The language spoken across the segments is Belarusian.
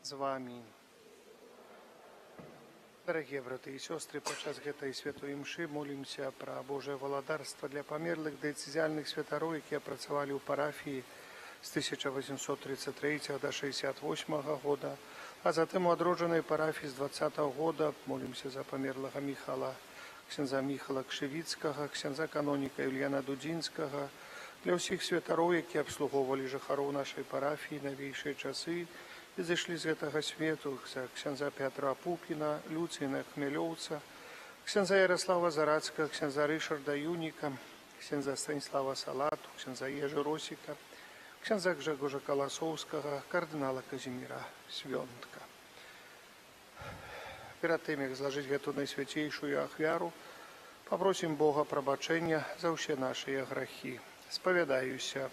з вамі. Дарагія браты і сёстры, падчас гэтай святой імшы молімся пра Божае валадарства для памерлых дыяцэзіяльных святароў, якія працавалі ў парафіі з 1833 до 68 года, а затым у адроджанай парафіі з 20 года. Молімся за памерлага Міхала, ксяндза Міхала Кшывіцкага, ксяндза каноніка Юльяна Дудзінскага, для ўсіх святароў, якія абслугоўвалі жыхароў нашай парафіі навейшыя часы і зышлі з гэтага свету, за ксяндза Пятра Пупіна, Люцына Хмялёўца, ксяндза Ярослава Зарацкага, ксяндза Рышарда Юніка, ксяндза Станіслава Салату, ксяндза Ежы Росіка, ксяндза Гжегожа Каласоўскага, кардынала Казіміра Свёнтка. Перад тым, як злажыць гэту найсвяцейшую ахвяру, папросім Бога прабачэння за ўсе нашыя грахі. Спавядаюся.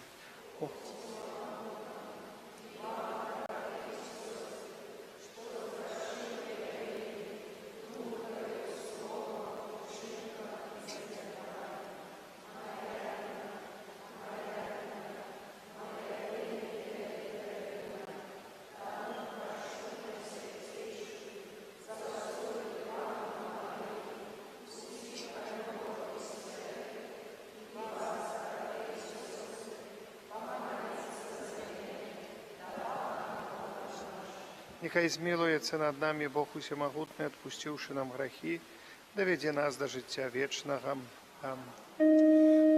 Няхай змілуецца над намі Бог усемагутны, адпусціўшы нам грахі, давядзе нас да жыцця вечнага. Амэн.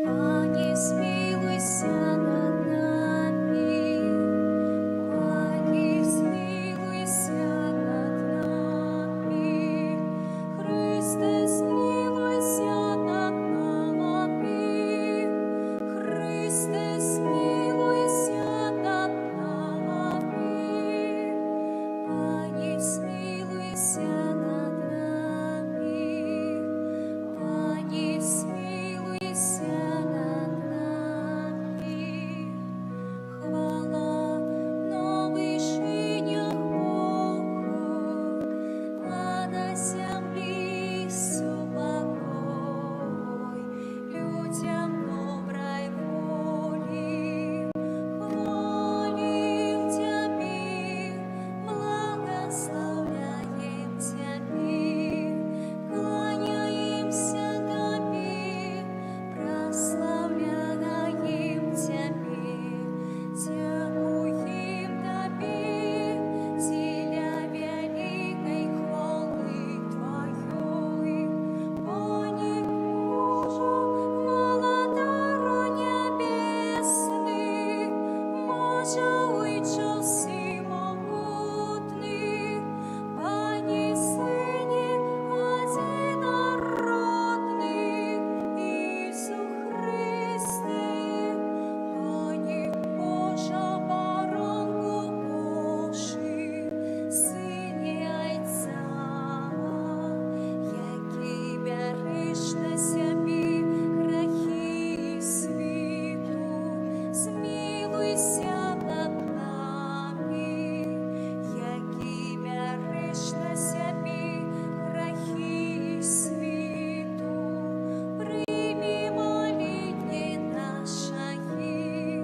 Пане, змілуйся над намі. Пане, змілуйся над намі. Хрысце, змілуйся над намі. Хрысце, змілуйся над намі. Пане, змілуйся над намі. Пане, змілуйся над намі. Хвала на вышынях Богу, а на зямлі супакой людзям добрай волі. Хвалім Цябе, благаслаўляем Цябе, кланяемся Табе, праслаўляем Цябе, дзякуем Табе, дзеля вялікай хвалы Тваёй. Пане Божа, Валадару нябесны, Божа, Ойча ўсемагутны, Пане Сыне адзінародны, Ісу Хрысце, Пане Божа, Баранку Божы, Сыне Айца, які бярэш на сябе грахі свету, змілуйся над намі, які бярэш на сябе грахі свету, прымі маленне нашае,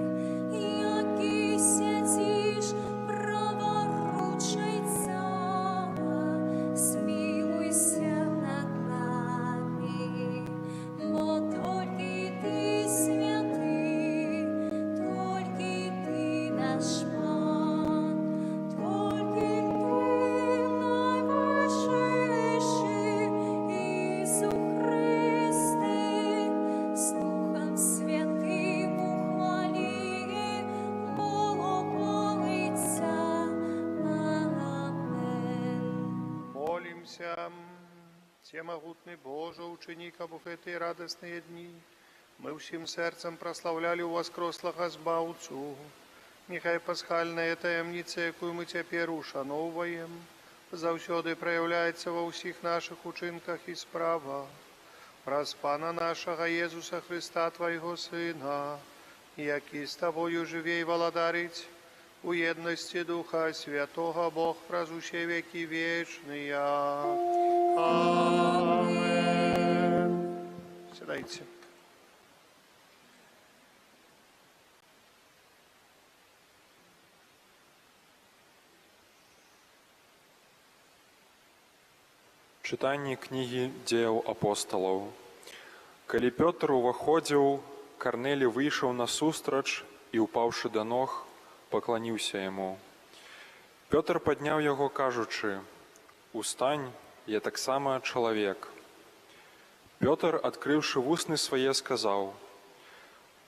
які сядзіш праваруч Айца, змілуйся над намі, бо толькі Ты святы, толькі Ты наш Пан, толькі Ты найвышэйшы, Ісу Хрысце, з Духам Святым у хвале Бога Айца. Амэн. Молімся. Усемагутны Божа, учыні, каб у гэтыя радасныя дні мы ўсім сэрцам праслаўлялі ўваскрослага Збаўцу. Няхай пасхальная таямніца, якую мы цяпер ушаноўваем, заўсёды праяўляецца ва ўсіх нашых учынках і справах. Праз Пана нашага Езуса Хрыста, Твайго Сына, які з Табою жыве і валадарыць у еднасці Духа Святога, Бог праз усе векі вечныя. Амэн. Сядайце. Чытанне кнігі Дзеяў Апосталаў. Калі Пётр уваходзіў, Карнелій выйшаў насустрач і, упаўшы да ног, пакланіўся яму. Пётр падняў яго, кажучы: «Устань, я таксама чалавек». Пётр, адкрыўшы вусны свае, сказаў: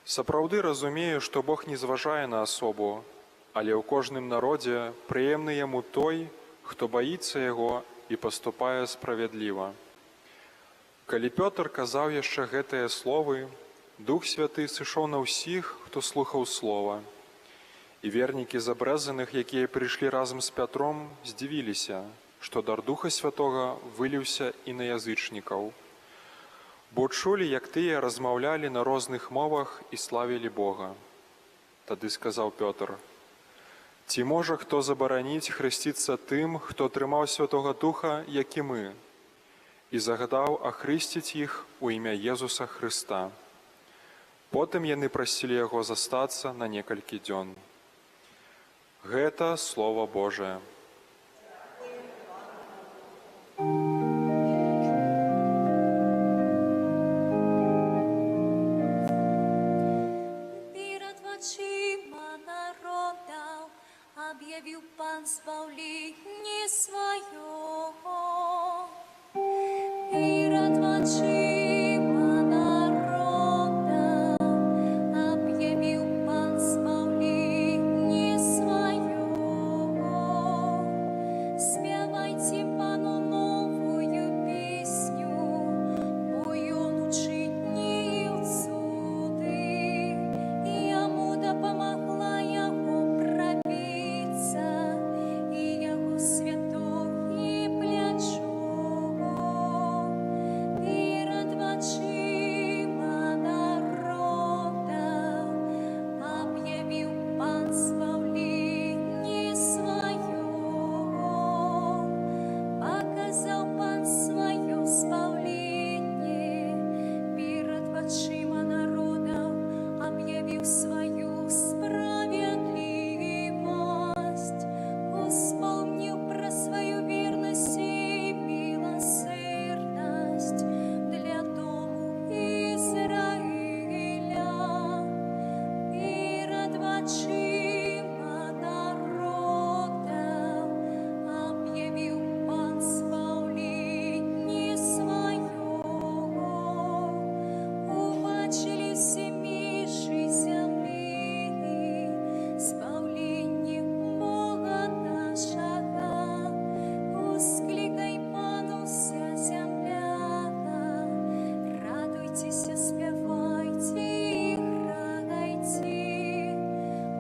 «Сапраўды разумею, што Бог не зважае на асобу, але ў кожным народзе прыемны яму той, хто баіцца яго і паступае справядліва». Калі Пётр казаў яшчэ гэтыя словы, Дух Святы сышоў на ўсіх, хто слухаў слова. І вернікі з абрэзаных, якія прыйшлі разам з Пятром, здзівіліся, што дар Духа Святога выліўся і на язычнікаў. Бо чулі, як тыя размаўлялі на розных мовах і славілі Бога. Тады сказаў Пётр: «Ці можа хто забараніць хрысціцца тым, хто атрымаў Святога Духа, як і мы?» І загадаў ахрысціць іх у імя Езуса Хрыста. Потым яны прасілі яго застацца на некалькі дзён. Гэта Слова Божае. Перад вачыма народаў аб'явіў Пан збаўленне сваё. Перад вачыма народаў аб'явіў Пан збаўленне сваё. Спявайце Пану новую песню, бо Ён учыніў цуды. Яму дапамагла яго правіца і яго святое плячо. Перад вачыма народаў аб'явіў Пан збаўленне сваё. Паказаў Пан сваё збаўленне перад вачыма народаў, аб'явіў сваю справядлівасць, успомніў пра сваю вернасць і міласэрнасць для дому Ізраіля. Перад вачыма народаў аб'явіў Пан збаўленне сваё. Убачылі ўсе межы зямлі збаўленне Бога нашага. Усклікай Пану ўся зямля, радуйцеся, спявайце і грайце.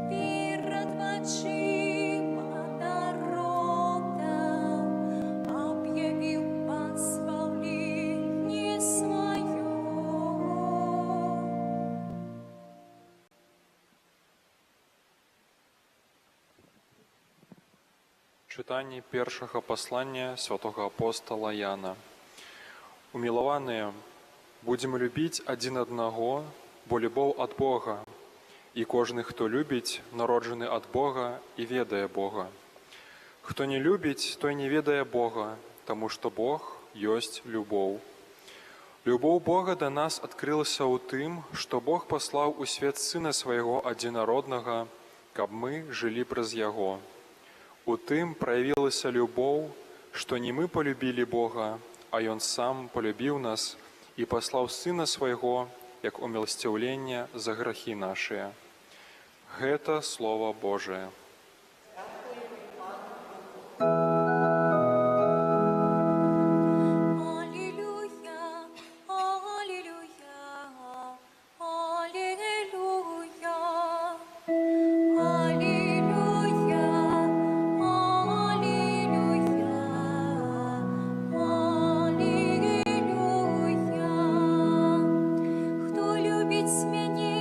Перад вачыма народаў аб'явіў Пан збаўленне сваё. Чытанне першага паслання святога апостала Яна. Умілаваныя, будзем любіць адзін аднаго, бо любоў ад Бога, і кожны, хто любіць, народжаны ад Бога і ведае Бога. Хто не любіць, той не ведае Бога, таму што Бог ёсць любоў. Любоў Бога да нас адкрылася ў тым, што Бог паслаў у свет Сына Свайго адзінароднага, каб мы жылі праз Яго. У тым праявілася любоў, што не мы палюбілі Бога, а Ён сам палюбіў нас і паслаў Сына Свайго, як уміласціўленне за грахі нашыя. Гэта Слова Божае. Алілуя, алілуя, алілуя, алілуя, алілуя, алілуя. Хто любіць мяне,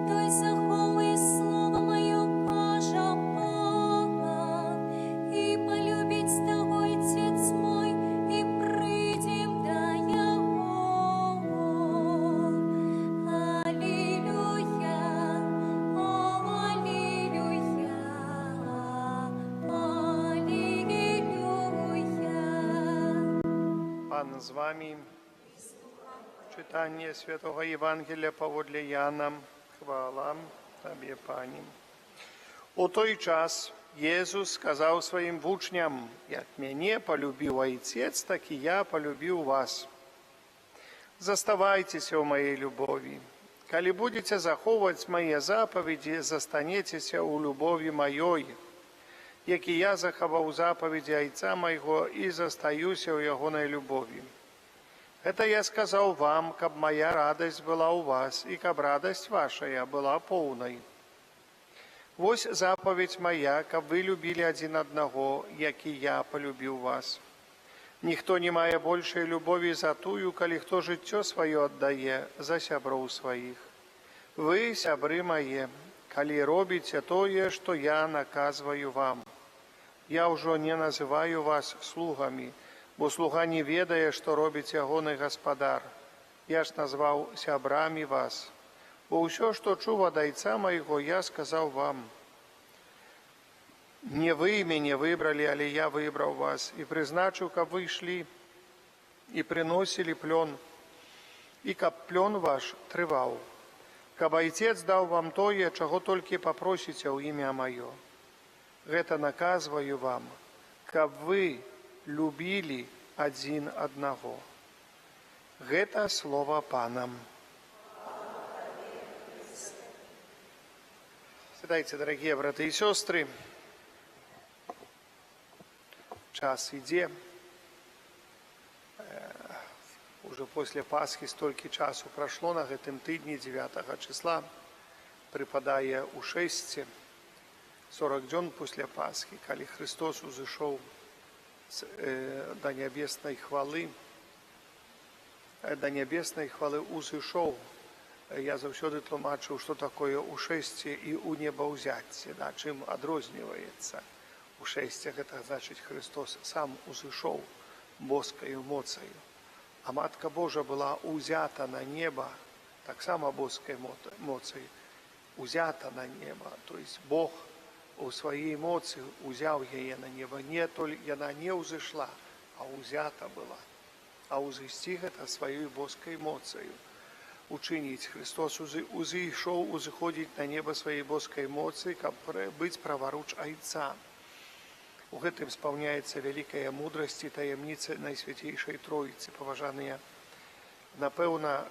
той захоўвае слова маё, кажа Пан, і палюбіць таго Айцец мой, і прыйдзем да яго. Алілуя, алілуя, алілуя. Пан з вамі. Чытанне Святога Евангелля паводле Яна. Хвала Табе, Пане. У той час Езус сказаў сваім вучням: «Як мяне палюбіў Айцец, так і я палюбіў вас. Заставайцеся ў маёй любові. Калі будзеце захоўваць мае запаведзі, застанецеся ў любові маёй, як і я захаваў запаведзі Айца майго і застаюся ў ягонай любові. Гэта я сказаў вам, каб мая радасць была ў вас і каб радасць вашая была поўнай. Вось запаведзь мая, каб вы любілі адзін аднаго, як і я палюбіў вас. Ніхто не мае большай любові за тую, калі хто жыццё сваё аддае за сяброў сваіх. Вы, сябры мае, калі робіце тое, што я наказваю вам. Я ўжо не называю вас слугамі, бо слуга не ведае, што робіць ягоны гаспадар. Я ж назваў сябрамі вас, бо ўсё, што чуў ад Айца майго, я сказаў вам. Не вы мяне выбралі, але я выбраў вас і прызначыў, каб вы ішлі і прыносілі плён, і каб плён ваш трываў, каб Айцец даў вам тое, чаго толькі папросіце ў імя маё. Гэта наказваю вам, каб вы любілі адзін аднаго. Гэта слова Пана. Сядайце, дарагія браты і сёстры. Час ідзе. Ужо после Пасхі столькі часу прайшло. На гэтым тыдні 9 числа прыпадае ушэсце, 40 дзён пасля Пасхі, калі Хрыстос узышоў да нябеснай хвалы, да нябеснай хвалы узышоў. Я заўсёды тлумачыў, што такое ушэсце і ўнебаўзяцце, да, чым адрозніваецца. Ушэсце — гэта значыць, Хрыстос сам узышоў боскаю моцаю. А Матка Божа была ўзята на неба, таксама боскай моцай, узята на неба. То есть Бог у сваёй моцы узяў яе на неба. Не толь, яна не ўзышла, а ўзята была. А ўзысці — гэта сваёй боскай моцаю учыніць. Хрыстос узышоў, узыходзіць на неба сваёй боскай моцы, каб быць праваруч Айца. У гэтым спаўняецца вялікая мудрасць і таямніца Найсвяцейшай Троіцы, паважаныя. Напэўна,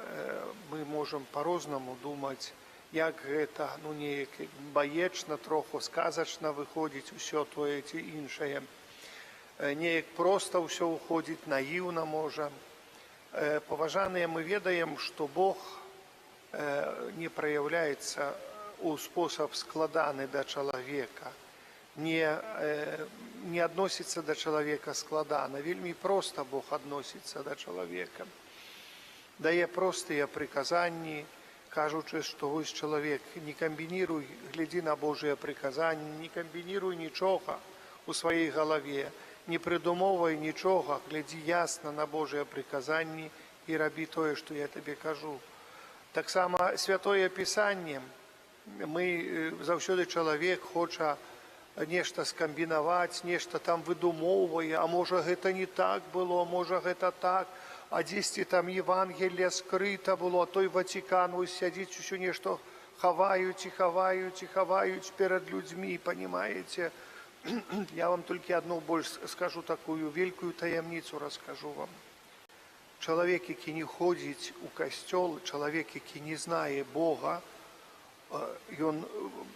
мы можам па-рознаму думаць, як гэта, ну, неяк баечна, троху сказачна выходзіць усё тое ці іншае. Неяк проста ўсё ўходзіць, наіўна можа. Паважаныя, мы ведаем, што Бог не праяўляецца ў спосаб складаны да чалавека, не адносіцца да чалавека складана. Вельмі проста Бог адносіцца да чалавека. Дае простыя прыказанні, кажучы, што вось, чалавек, не камбініруй, глядзі на Божыя прыказанні, не камбініруй нічога у сваёй галаве, не прыдумоўвай нічога, глядзі ясна на Божыя прыказанні і рабі тое, што я табе кажу. Таксама Святое Пісанне, мы заўсёды чалавек хоча нешта скамбінаваць, нешта там выдумоўвае, а можа, гэта не так было, можа, гэта так, а дзесьці там Евангелле скрыта было, а той Ватикан вось сядзіць, усё нешта хаваюць і хаваюць і хаваюць перад людзьмі, понимаете? Я вам толькі одну больш скажу, такую вялікую таямніцу раскажу вам. Чалавек, які не ходзіць у касцёл, чалавек, які не знае Бога, ён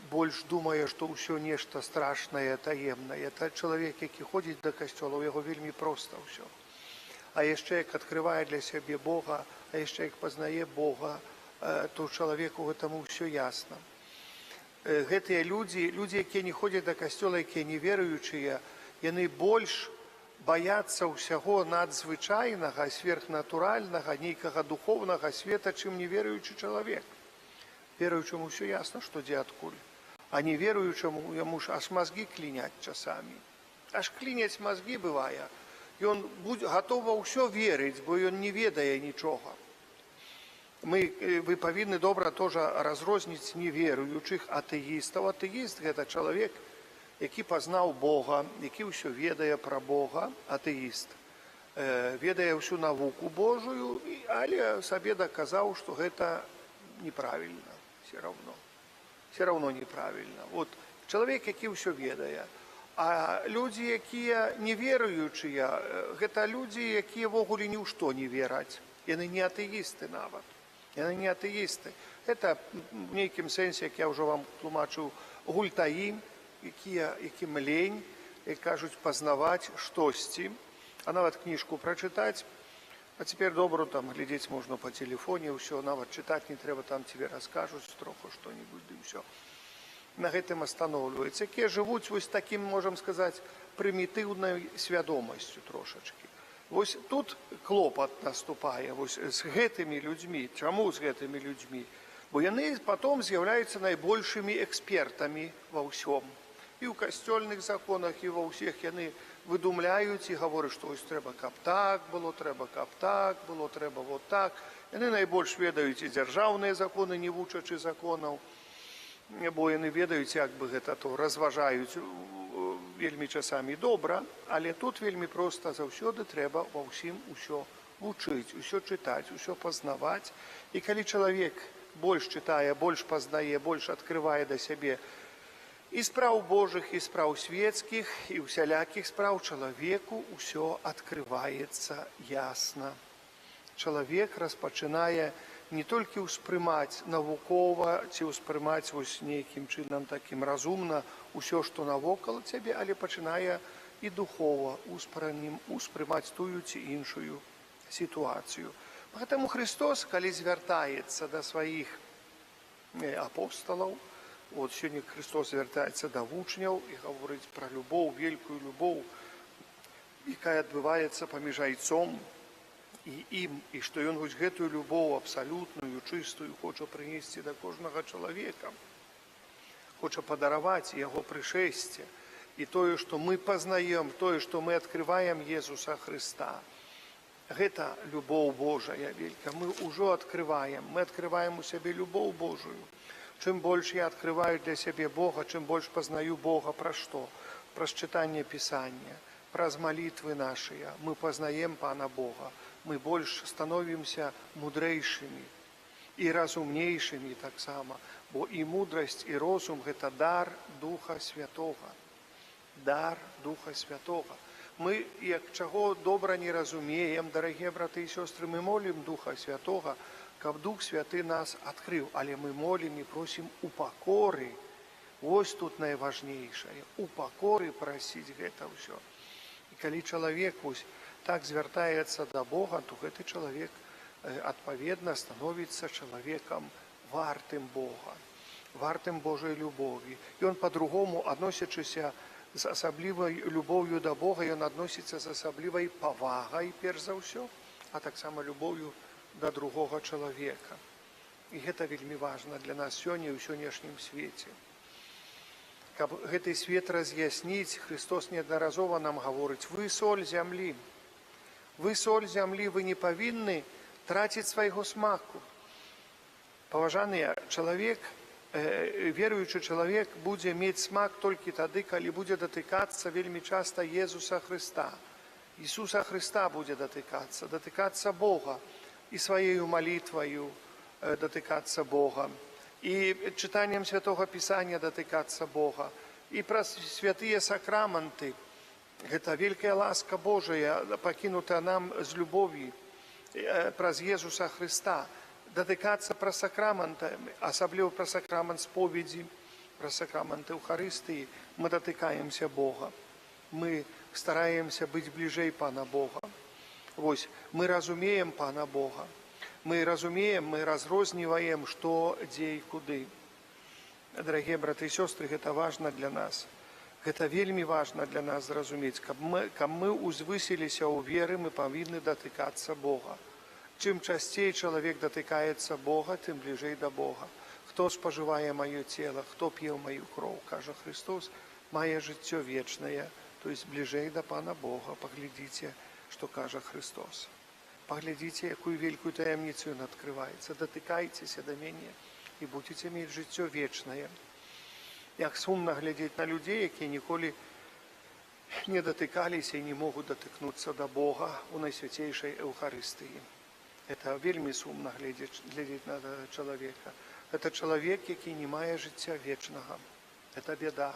больш думае, што ўсё нешта страшнае, таемнае. Это чалавек, які ходзіць да касцёла, у яго вельмі проста ўсё. А яшчэ як адкрывае для сябе Бога, а яшчэ як пазнае Бога, то чалавеку гэтаму ўсё ясна. Гэтыя людзі, людзі, якія не ходзяць да касцёла, якія не веруючыя, яны больш баяцца ўсяго надзвычайнага, сверхнатуральнага, нейкага духоўнага света, чым неверуючы чалавек. Веруючаму ўсё ясна, што дзе, адкуль. А неверуючаму, яму ж аж мазгі кліняць часамі. Аж кліняць мазгі бывае. Ён гатова ўсё верыць, бо ён не ведае нічога. Вы павінны добра тоже разрозніць неверуючых, атэістаў. Атэіст — гэта чалавек, які пазнаў Бога, які ўсё ведае пра Бога, атэіст. Ведае ўсю навуку Божую, але сабе даказаў, што гэта неправільна все равно. Все равно неправільна. Вот чалавек, які ўсё ведае. А людзі, якія не веруючыя, гэта людзі, якія ўвогуле ні ў што не вераць. Яны не атэісты нават. Яны не атэісты. Это в нейкім сэнсе, як я ўжо вам тлумачыў, гультаі, якім лень, як кажуць, пазнаваць штосьці, а нават кніжку прачытаць. А цяпер добра, там глядзець можна па тэлефоне, ўсё, нават чытаць не трэба, там тебе раскажуць троху што-нибудь, ды ўсё. На гэтым астаноўліваецца, якія жывуць вось такім, можам сказаць, прымітыўнай свядомасцю трошачкі. Вось тут клопат наступае вось з гэтымі людзьмі. Чаму з гэтымі людзьмі? Бо яны потом з'яўляюцца найбольшымі экспертамі ва ўсём. І ў касцёльных законах, і ва ўсіх яны выдумляюць і гавораць, што вось трэба, каб так было, трэба, каб так было, трэба вот так. Яны найбольш ведаюць і дзяржаўныя законы, не вучачы законаў, бо яны ведаюць, як бы гэта то разважаюць вельмі часамі добра, але тут вельмі проста: заўсёды трэба ва ўсім усё вучыць, усё чытаць, усё пазнаваць. І калі чалавек больш чытае, больш пазнае, больш адкрывае да сябе і спраў Божых, і спраў светскіх, і ўсялякіх спраў, чалавеку ўсё адкрываецца ясна. Чалавек распачынае не толькі ўспрымаць навукова ці ўспрымаць вось нейкім чынам такім разумна ўсё, што навокал цябе, але пачынае і духова успрымаць тую ці іншую сітуацыю. Поэтому Христос, калі звяртаецца да сваіх апосталаў, вот сёння Христос звяртаецца да вучняў і гаворыць пра любоў, вялікую любоў, якая адбываецца паміж Айцом і ім, і што ён вось гэтую любоў абсалютную, чыстую хоча прынесці да кожнага чалавека, хоча падараваць яго прышэсце. І тое, што мы пазнаем, тое, што мы адкрываем Езуса Хрыста, гэта любоў Божая велька. Мы ўжо адкрываем, мы адкрываем у сябе любоў Божую. Чым больш я адкрываю для сябе Бога, чым больш пазнаю Бога, праз што? Праз чытанне Пісання, праз малітвы нашыя, мы пазнаем Пана Бога, мы больш становімся мудрэйшымі і разумнейшымі таксама, бо і мудрасць, і розум — гэта дар Духа Святога. Дар Духа Святога. Мы, як чаго добра не разумеем, дарагія браты і сёстры, мы молім Духа Святога, каб Дух Святы нас адкрыў, але мы молім і просім у пакоры. Вось тут найважнейшае — у пакоры прасіць гэта ўсё. І калі чалавек вось так звяртаецца да Бога, то гэты чалавек адпаведна становіцца чалавекам, вартым Бога, вартым Божай любові. Ён па-другому, адносячыся з асаблівай любоўю да Бога, ён адносіцца з асаблівай павагай перш за ўсё, а таксама любоўю да другога чалавека. І гэта вельмі важна для нас сёння, ў сённяшнім свеце. Каб гэты свет раз'ясніць, Христос неаднаразова нам гаворыць: «Вы соль зямлі. Вы соль зямлі, вы не павінны траціць свайго смаку». Паважаныя, чалавек, веруючы чалавек будзе мець смак толькі тады, калі будзе датыкацца вельмі часта Езуса Хрыста. Ісуса Хрыста будзе датыкацца, датыкацца Бога і сваею малітваю датыкацца Бога, і чытаннем Святога Пісання датыкацца Бога, і праз святыя сакраманты. Гэта вялікая ласка Божая, пакінутая нам з любові праз Езуса Хрыста. Датыкацца праз сакраманты, асабліва праз сакрамант споведзі, праз сакрамант Эўхарыстыі, мы датыкаемся Бога. Мы стараемся быць бліжэй Пана Бога. Вось, мы разумеем Пана Бога. Мы разумеем, мы разрозніваем, што, дзе і куды. Дарагія браты і сёстры, гэта важна для нас. Гэта вельмі важна для нас зразумець, каб мы узвысіліся ў веры, мы павінны датыкацца Бога. Чым часцей чалавек датыкаецца Бога, тым бліжэй да Бога. «Хто спажывае маё цела, хто п'е маю кроў, — кажа Христос, — мае жыццё вечнае», то есть бліжэй да Пана Бога. Паглядзіце, што кажа Христос. Паглядзіце, якую вялікую таямніцу ён адкрываецца. «Датыкайцеся да мяне і будзеце мець жыццё вечнае». Як сумна глядзець на людзей, якія ніколі Не датыкаліся і не могуць датыкнуцца да Бога у Найсвяцейшай Эўхарыстыі. Это вельмі сумна глядзець на гэтага чалавека. Это чалавек, які не мае жыцця вечнага. Это беда.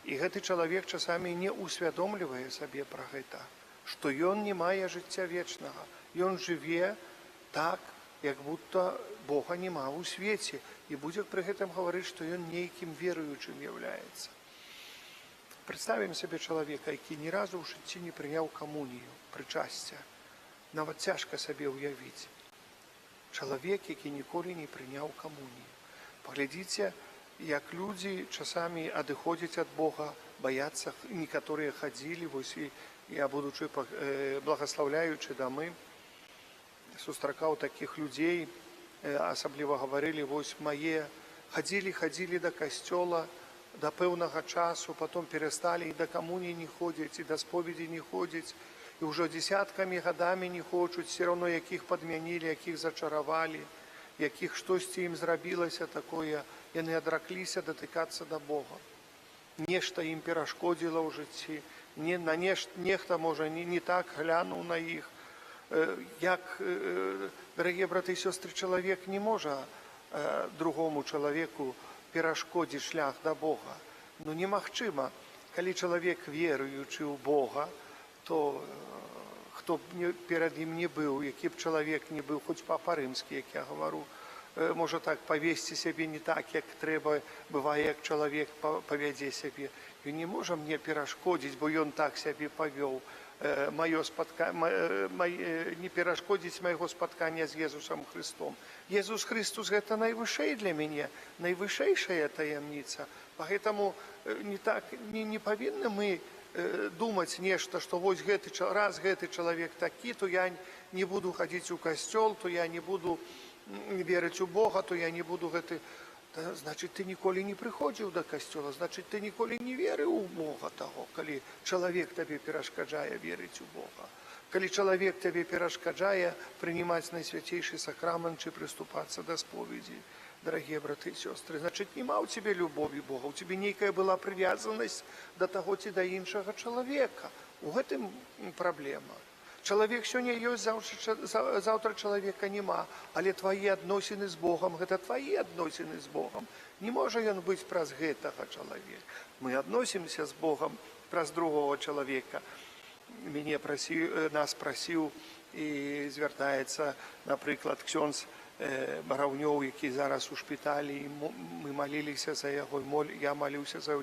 І гэты чалавек часамі не ўсвядомлівае сабе пра гэта, што ён не мае жыцця вечнага. Ён жыве так, як будто Бога няма ў свеце, і будзе пры гэтым гаварыць, што ён нейкім веруючым являецца. Представім сабе чалавека, які ні разу ў жыцці не прыняў камунію, прычасця. Нават цяжка сабе ўявіць. Чалавек, які ніколі не прыняў камунію. Паглядзіце, як людзі часамі адыходзяць ад Бога, баяцца, некаторыя хадзілі, вось і я, будучы благаслаўляючы дамы, сустракаў такіх людзей, асабліва гаварылі: «Вось мае хадзілі, хадзілі да касцёла да пэўнага часу, потом перасталі, і да камуніі не ходзяць, і да споведзі не ходзяць, і ўжо десяткамі гадамі не хочуць, все равно якіх падмянілі, якіх зачаравалі, якіх штосьці ім зрабілася такое, яны адракліся датыкацца да Бога. Нешта ім перашкодзіла ў жыцці, не, на нехта, можа, не так глянуў на іх». Як, дарагія браты і сёстры, чалавек не можа другому чалавеку перашкодзіць шлях да Бога. Ну, немагчыма. Калі чалавек веруючы ў Бога, то хто б не, перад ім не быў, які б чалавек не быў, хоць папа рымскі, як я гавару, можа так павесці сябе не так, як трэба, бывае, як чалавек павядзе сябе. Ён не можа мне перашкодзіць, бо ён так сябе павёў. Маё спатка... не перашкодзіць майго спаткання з Езусам Христом. Езус Христус — гэта найвышэй для мяне, найвышэйшая таямніца. Поэтому не так не павінны мы думаць нешта, што вось раз гэты чалавек такі, то я не буду хадзіць у касцёл, то я не буду верыць у Бога, то я не буду гэты. Да, значит, ты ніколі не прыходзіў да касцёла, значит, ты ніколі не верыў у Бога таго, калі чалавек табе перашкаджае верыць у Бога. Калі чалавек табе перашкаджае прынімаць Найсвяцейшы сакрамент ці прыступацца да споведзі, дарагія браты і сёстры, значит, няма ў цябе любові Бога, у цябе нейкая была прывязанасць да таго ці да іншага чалавека. У гэтым праблема. Чалавек сёння ёсць, заўтра чалавека няма, але твае адносіны з Богам — гэта твае адносіны з Богам. Не можа ён быць праз гэтага чалавека. Мы адносімся з Богам праз другого чалавека. Мяне прасіў, нас прасіў і звяртаецца, напрыклад, ксёндз Бараўнёў, які зараз у шпіталі, і мы маліліся за яго, я маліўся за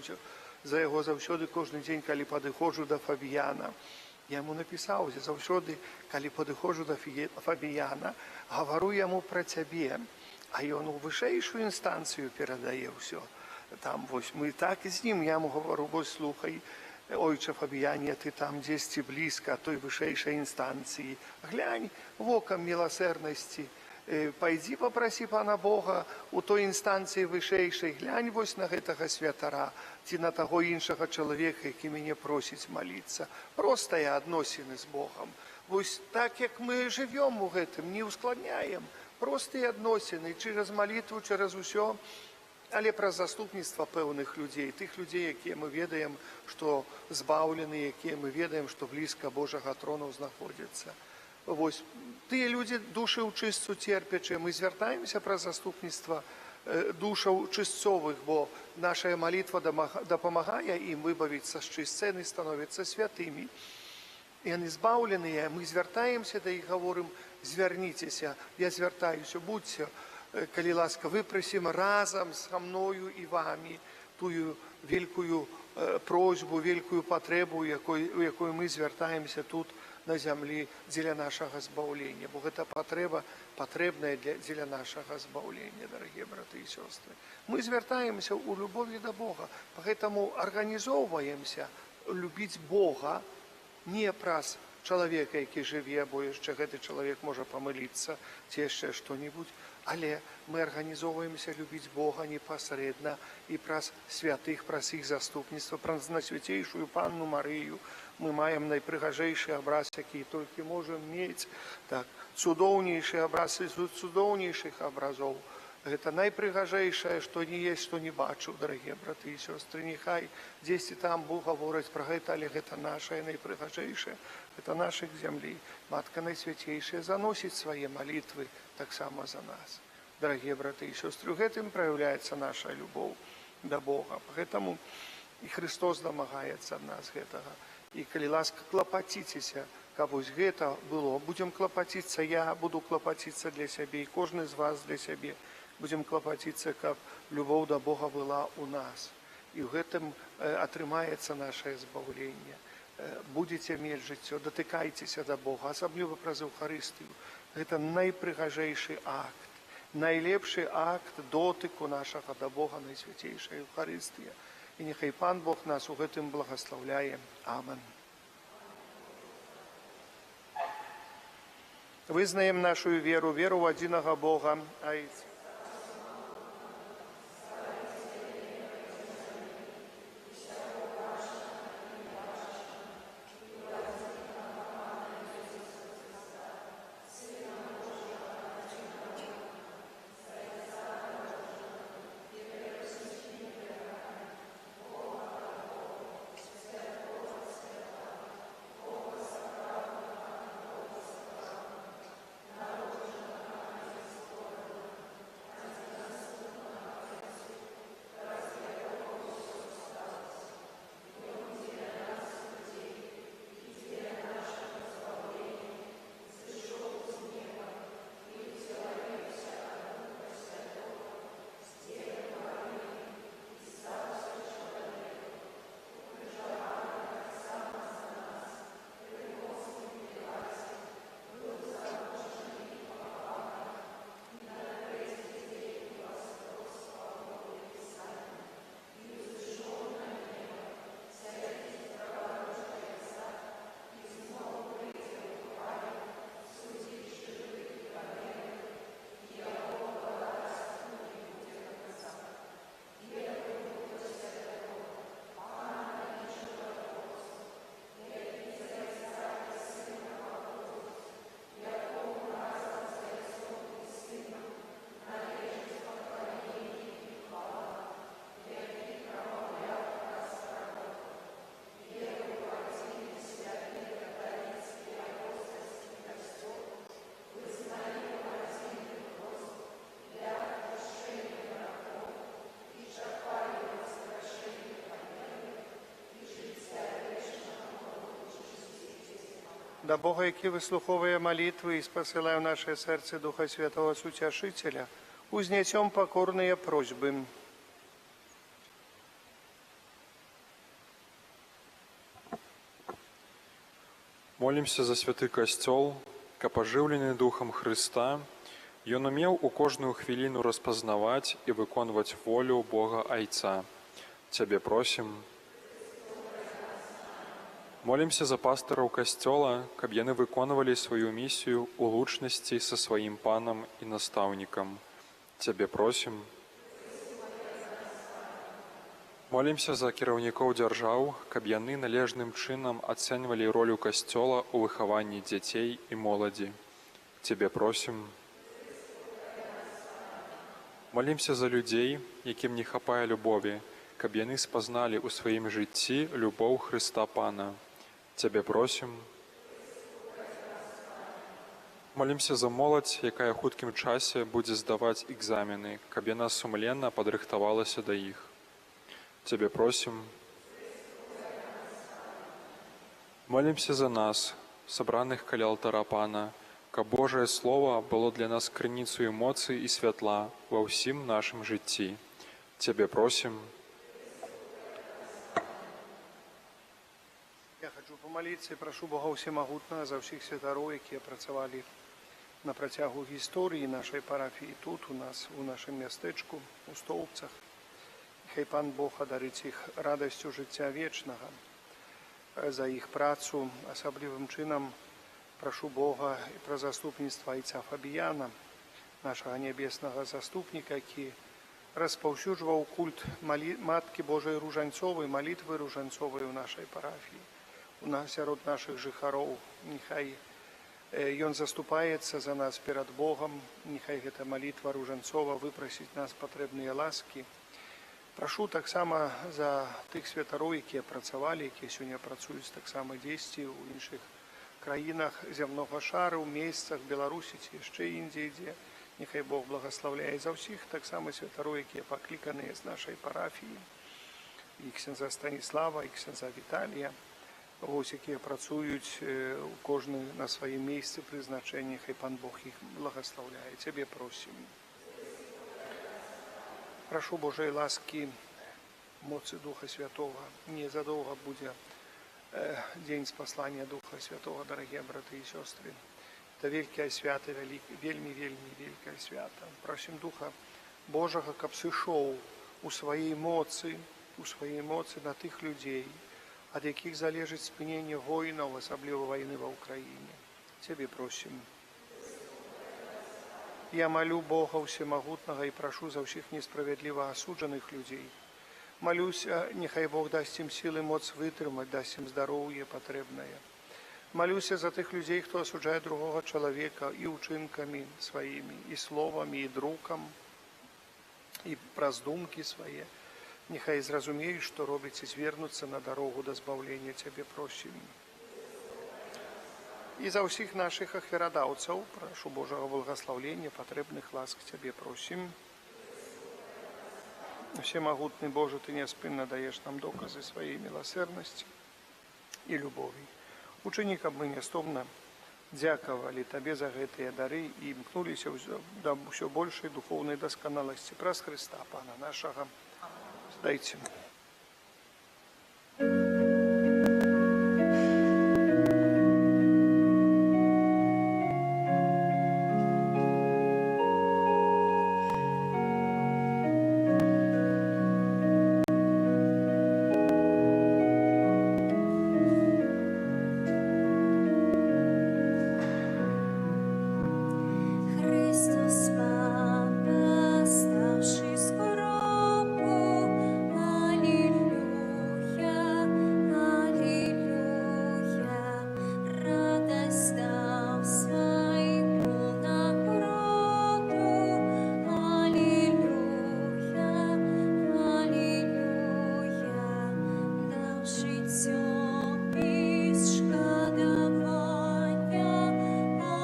яго заўсёды, кожны дзень, калі падыходжу да Фабіяна. Я яму напісаў: «Я заўсёды, калі падыходжу да Фабіяна, гавару яму пра цябе, а ён у вышэйшую інстанцыю перадае ўсё». Там вось мы так з ім, я яму гавару: «Вось слухай, ойча Фабіяне, ты там дзесьці блізка той вышэйшай інстанцыі. Глянь вокам міласэрнасці, пайдзі папрасі пана Бога у той інстанцыі вышэйшай, глянь вось на гэтага святара ці на таго іншага чалавека, які мяне просіць маліцца». Простыя адносіны з Богам. Вось так, як мы жывём у гэтым, не ўскладняем. Простыя адносіны через малітву, через усё, але праз заступніцтва пэўных людзей, тых людзей, якія мы ведаем, што збаўлены, якія мы ведаем, што блізка Божага трону знаходзяцца. Вось тыя людзі, душы ў чысцу церпячыя, мы звяртаемся праз заступніцтва душаў чысцовых, бо наша малітва дапамагае ім выбавіцца з чысца, яны становяцца святымі. Яны збаўленыя, мы звяртаемся да іх, гаворым: «Звярніцеся, я звяртаюся, будзьце, калі ласка, выпрасім разам са мною і вамі тую великую просьбу, великую патрэбу, у якой мы звяртаемся тут на зямлі дзеля нашага збаўлення». Бо гэта патрэба патрэбная дзеля нашага збаўлення, дарагія браты і сёстры. Мы звяртаемся ў любові да Бога, поэтому арганізоўваемся любіць Бога не праз чалавека, які жыве, бо яшчэ гэты чалавек можа памыліцца ці яшчэ што-нибудь, але мы арганізоўваемся любіць Бога непасрэдна і праз святых, праз іх заступніцтва, праз Найсвяцейшую Панну Марыю. Мы маем найпрыгажэйшы абраз, які толькі можам мець, так, цудоўнейшы абраз з цудоўнейшых абразоў. Гэта найпрыгажэйшае, што не есть, што не бачыў, дарагія браты і сёстры. Няхай дзесьці там Бог гаворыць пра гэта, але гэта нашае найпрыгажэйшае, гэта нашых зямлі. Матка Найсвяцейшая заносіць свае малітвы таксама за нас. Дарагія браты і сёстры, у гэтым праяўляецца наша любоў да Бога. Гэтаму і Христос дамагаецца ад нас гэтага. І калі ласка, клапаціцеся, каб вось гэта было. Будзем клапаціцца, я буду клапаціцца для сябе, і кожны з вас для сябе. Будзем клапаціцца, каб любоў да Бога была ў нас. І ў гэтым атрымаецца наше збаўленне. Будзеце мець жыццё, датыкайцеся да Бога, асабліва праз Эўхарыстыю. Гэта найпрыгажэйшы акт, найлепшы акт дотыку нашага да Бога, Найсвяцейшая Эўхарыстыя. І няхай Пан Бог нас у гэтым благаслаўляе. Амен. Вызнаем нашу веру, веру ў адзінага Бога, Айца. Да Бога, які выслухоўвае малітвы і спасылае ў нашае сэрцы Духа Святого Суцяшыцеля, узнясём пакорныя просьбы. Молімся за святы Касцёл, каб ажыўлены Духам Хрыста, ён умеў у кожную хвіліну распазнаваць і выконваць волю Бога Айца. Цябе просім. Молімся за пастыраў касцёла, каб яны выконвалі сваю місію ў лучнасці са сваім панам і настаўнікам. Цябе просім. Молімся за кіраўнікоў дзяржаў, каб яны належным чынам ацэньвалі ролю касцёла ў выхаванні дзяцей і моладзі. Цябе просім. Молімся за людзей, якім не хапае любові, каб яны спазналі ў сваім жыцці любоў Хрыста Пана. Цябе просім. Молімся за моладзь, якая ў хуткім часе будзе здаваць экзамены, каб яна сумленна падрыхтавалася да іх. Цябе просім. Молімся за нас, сабраных каля алтара Пана, каб Божае Слова было для нас крыніцаю эмоцый і святла ва ўсім нашым жыцці. Цябе просім. Я хочу памаліцца і прашу Бога Усемагутнага за ўсіх святароў, якія працавалі на працягу гісторыі нашай парафіі тут, у нас, у нашым мястэчку, у Стоўбцах. Хай Пан Бог адарыць іх радасцю жыцця вечнага. За іх працу асаблівым чынам прашу Бога і пра заступніцтва айца Фабіяна, нашага нябеснага заступніка, які распаўсюджваў культ Маткі Божай Ружанцовай, малітвы Ружанцовай у нашай парафіі, у нас сярод нашых жыхароў. Няхай Ён заступаецца за нас перад Богам. Няхай гэта малітва ружанцова выпрасіць нас патрэбныя ласкі. Прашу таксама за тых святароў, якія працавалі, якія сёння працуюць таксама дзесьці ў іншых краінах зямнога шару, ў месцах Беларусі ці яшчэ індзе ідзе. Няхай Бог благаслаўляе за ўсіх таксама святароў, якія пакліканыя з нашай парафіі, і ксяндза Станіслава, і ксяндза Віталія, вось, якія працуюць у кожны на сваім месцы прызначэння, хай Пан Бог іх благаслаўляе. Цябе просім. Прашу Божай ласкі, моцы Духа Святога. Незадоўга будзе дзень спаслання Духа Святога, дарагія браты і сёстры. Это вялікае свята, вельмі, вельмі вялікае свята. Просім Духа Божага, каб сышоў у сваёй моцы на тых людзей, ад якіх залежыць спыненне войнаў, асабліва вайны ва Ўкраіне. Цябе просім. Я малю Бога Усемагутнага і прашу за ўсіх несправядліва асуджаных людзей. Малюся, няхай Бог дасць ім сілы, моц вытрымаць, дасць ім здароўе патрэбнае. Малюся за тых людзей, хто асуджае другога чалавека і ўчынкамі сваімі, і словамі, і друкам, і праз думкі свае. Няхай зразумеюць, што робяць, і звернуцца на дарогу да збаўлення. Цябе просім. І за ўсіх нашых ахвярадаўцаў прашу Божага благаслаўлення, патрэбных ласк. Цябе просім. Усемагутны Божа, Ты няспынна даеш нам доказы сваёй міласэрнасці і любові. Учыні, каб мы нястомна дзякавалі Табе за гэтыя дары і імкнуліся да ўсё большай духоўнай дасканаласці праз Хрыста, Пана нашага. Дайце. Хрыстос Пан, пастаўшы з гробу, алілуя, алілуя, радасць даў свайму народу, алілуя, алілуя, даў жыццё без шкадавання,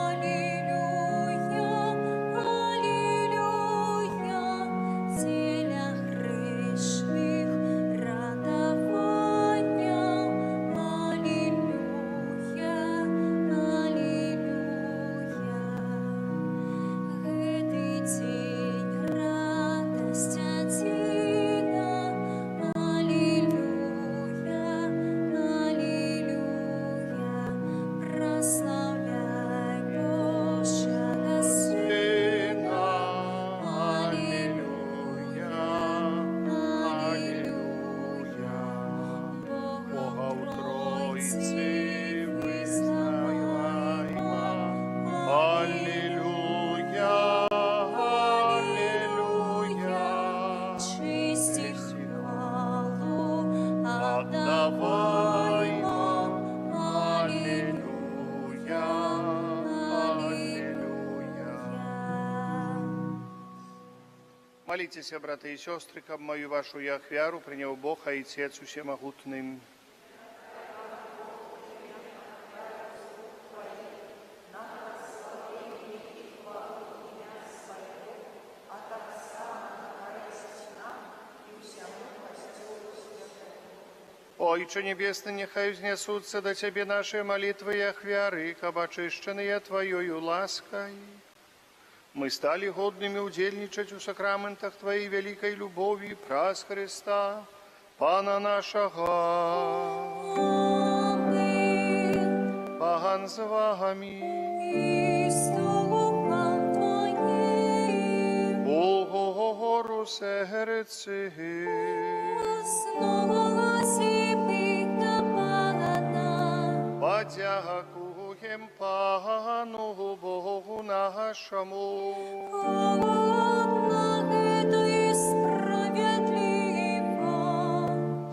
алілуя, алілуя, дзеля грэшных ратавання, алілуя, алілуя. Гэты дзень радасць адзіна, алілуя, алілуя, праслаўляй Божага Сына, алілуя, алілуя, Бога ў Тройцы вызнавайма, Алілуя, алілуя, чесць і хвалу аддавайма, аддавайма, алілуя, алілуя. Маліцеся, браты і сёстры, каб маю вашу я ахвяру прыняў Бог, Айцец Усемагутны. Ойча Нябесны, няхай узнясуцца да Цябе нашы малітвы і ахвяры, каб ачышчаныя Тваёю ласкай мы сталі годнымі ўдзельнічаць у сакраментах Тваёй вялікай любові праз Хрыста, Пана нашага. Амэн. Пан з вамі. І з духам Тваім. Угору сэрцы. Узносім іх да Пана. Падзякуем Пану Богу нашаму. Годна гэта і справядліва.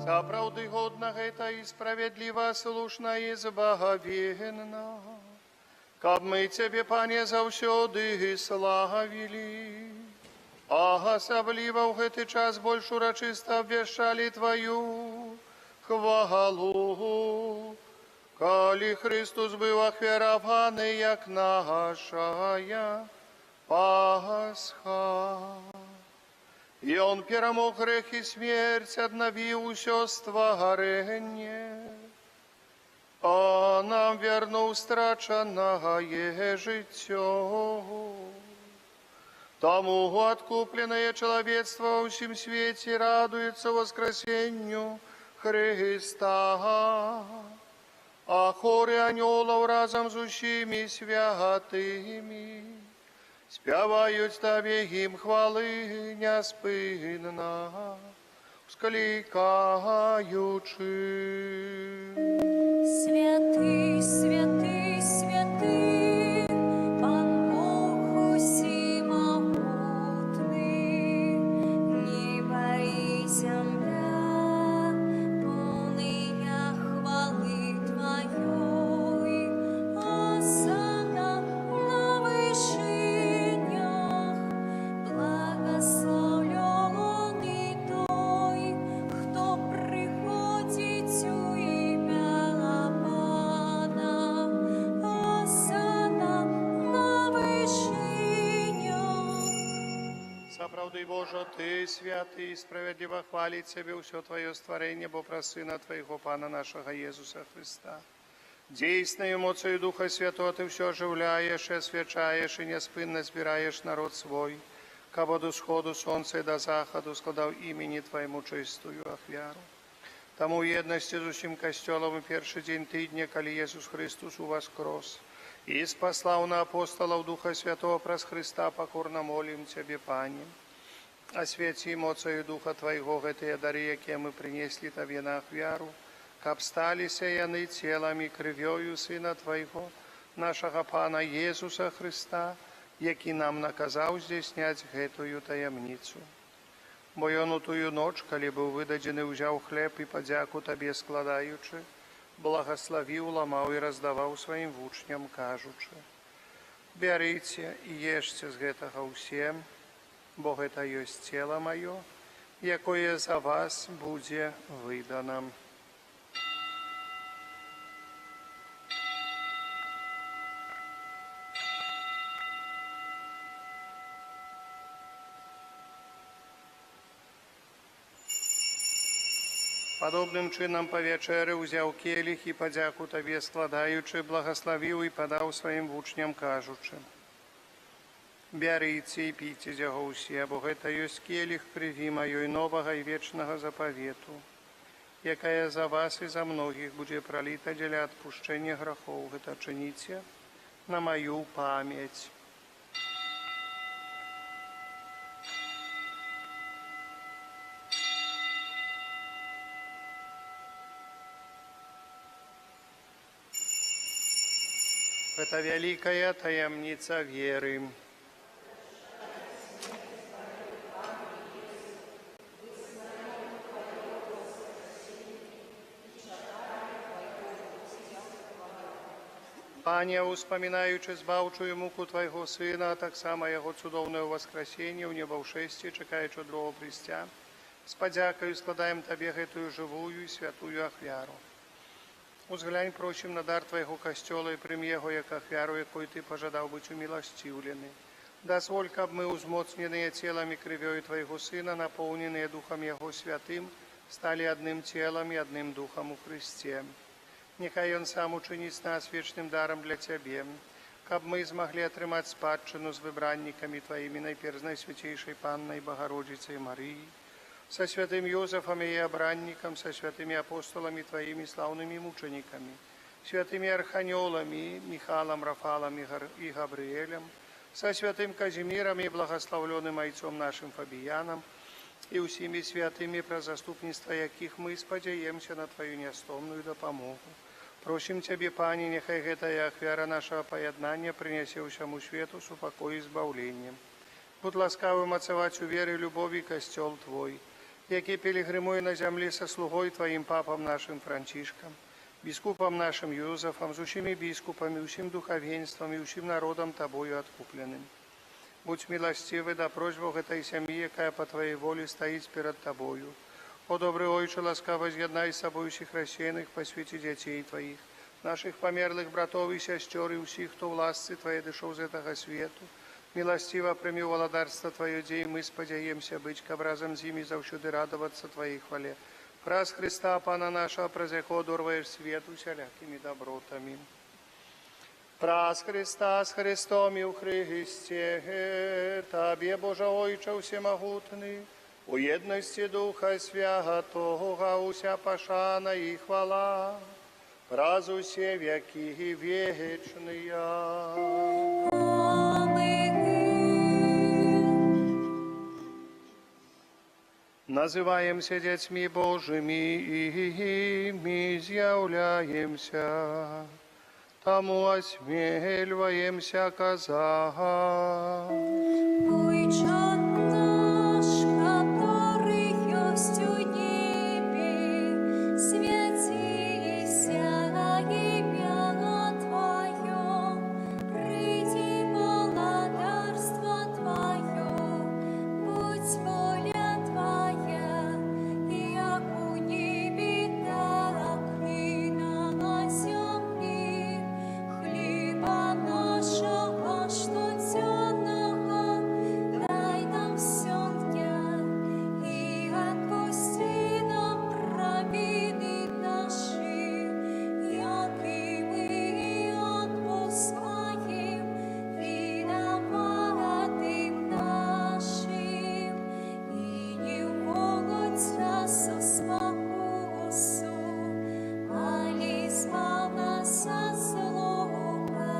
Сапраўды годна гэта і справядліва, слушна і збавенна. Каб мы Цябе, Пане, заўсёды славілі, а асабліва ў гэты час больш урачыста абвяшчалі Тваю хвалу. Калі Хрыстус быў ахвяраваны, як нашая Пасха. І Он перамог грэх і смерць, аднавіў усё стварэнне, а нам вярнуў страчанае жыццё. Таму адкупленае чалавецтва ва ўсім свеце радуецца ўваскрасенню Хрыста, а хоры анёлаў разам з усімі святымі спяваюць Табе гімн хвалы няспынна, усклікаючы. Святы, святы, святы, Пан Бог усемагутны, неба і зямля, поўныя хвалы Тваёй, Асанна на вышынях, благаслаўлёны той, хто прыходзіць у імя Пана, Асанна на вышынях. Сапраўды, Божа, Ты святы і справядліва хваліць Цябе ўсё Тваё стварэнне, бо праз Сына Твайго, Пана нашага Езуса Хрыста. Дзейснаю моцаю Духа Святого Ты ўсё ажыўляеш, і асвячаеш і няспынна збіраеш народ свой, каб ад усходу сонца і да захаду складаў імені Твайму чыстую ахвяру. Таму ў еднасці з усім Касцёлам у першы дзень тыдня, калі Езус Хрыстус уваскрос і спаслаў на апосталаў Духа Святого праз Хрыста, пакорна молім Цябе, Пане. Асвяці моцаю Духа Твайго гэтыя дары, якія мы прынеслі Табе на ахвяру, каб сталіся яны целам і крывёю Сына Твайго, нашага Пана Езуса Хрыста, які нам наказаў здзяйсняць гэтую таямніцу. Бо ён у тую ноч, калі быў выдадзены, узяў хлеб і падзяку Табе складаючы, благаславіў, ламаў і раздаваў сваім вучням, кажучы: Бярыце і ешце з гэтага ўсе, бо гэта ёсць цела маё, якое за вас будзе выдана. Падобным чынам па вячэры ўзяў келіх і падзяку Табе складаючы, благаславіў і падаў сваім вучням, кажучы: Бярыце і піце з яго ўсе, бо гэта ёсць келіх крыві маёй новага і вечнага запавету, якая за вас і за многіх будзе праліта дзеля адпушчэння грахоў. Гэта чыніце на маю памяць. Гэта вялікая таямніца веры. Пане, успамінаючы збаўчую муку Твайго Сына, а таксама Яго цудоўнае ўваскрасенне ў небаўшэсці, чакаючы другого прыйсця, з падзякаю складаем Табе гэтую жывую і святую ахвяру. Узглянь, просім, на дар Твайго Касцёла і прымі яго як ахвяру, якой Ты пажадаў быць уміласціўлены. Дазволь, каб мы, узмоцненыя целам і крывёю Твайго Сына, напоўненыя Духам Яго Святым, сталі адным целам і адным духам у Хрысце. Няхай Ён сам учыніць нас вечным дарам для Цябе, каб мы змаглі атрымаць спадчыну з выбраннікамі Тваімі, найперш з Найсвяцейшай Паннай Багародзіцай Марыяй, са святым Юзафам, яе абраннікам, са святымі апосталамі Тваімі, слаўнымі мучанікамі, святымі арханёламі Міхалам, Рафалам і Габрыэлем, са святым Казімірам і благаслаўлёным айцом нашым Фабіянам, і ўсімі святымі, праз заступніцтва якіх мы спадзяемся на Тваю нястомную дапамогу. Просім Цябе, Пане, няхай гэтая ахвяра нашага паяднання прынясе ўсяму свету супакой і збаўленне. Будь ласкавы мацаваць у веры, любові Касцёл Твой, які пілігрымуе на зямлі са слугой Тваім, папам нашым Францішкам, Біскупам нашым Юзафам, з усімі біскупамі, усім духавенствам і усім народам Табою адкупленым. Будзь міласцівы да просьбаў гэтай сям'і, якая па Тваёй волі стаіць перад Табою. О добры Ойча, ласкава з'яднай з сабой усіх рассеяных па свеце дзяцей Тваіх, нашых памерлых братоў і сясцёр і ўсіх, хто ў ласцы Тваёй адышоў з гэтага свету. Міласціва прымі ў валадарства Тваё, дзе і мы спадзяемся быць, каб разам з імі заўсёды радавацца Тваёй хвале. Праз Хрыста, Пана нашага, праз якога адорваеш свет усялякімі добротамі. Праз Хрыста, з Хрыстом і ў Хрысце, Табе, Божа Ойча ўсемагутны, у еднасці Духа Святога уся пашана і хвала, праз усе вякі вечныя. Амэн. Называемся дзецьмі Божымі і імі з'яўляемся. Таму асмельваемся казаць. Ойча наш, каторы ёсць у небе, свяціся імя Тваё, прыйдзі валадарства Тваё, будзь воля Твая, як у небе, так і на зямлі. Хлеба нашага штодзённага дай нам сёння, і адпусці нам правіны нашы, як і мы адпускаем вінаватым нашым. І не ўводзь нас у спакусу, але збаў нас ад злога.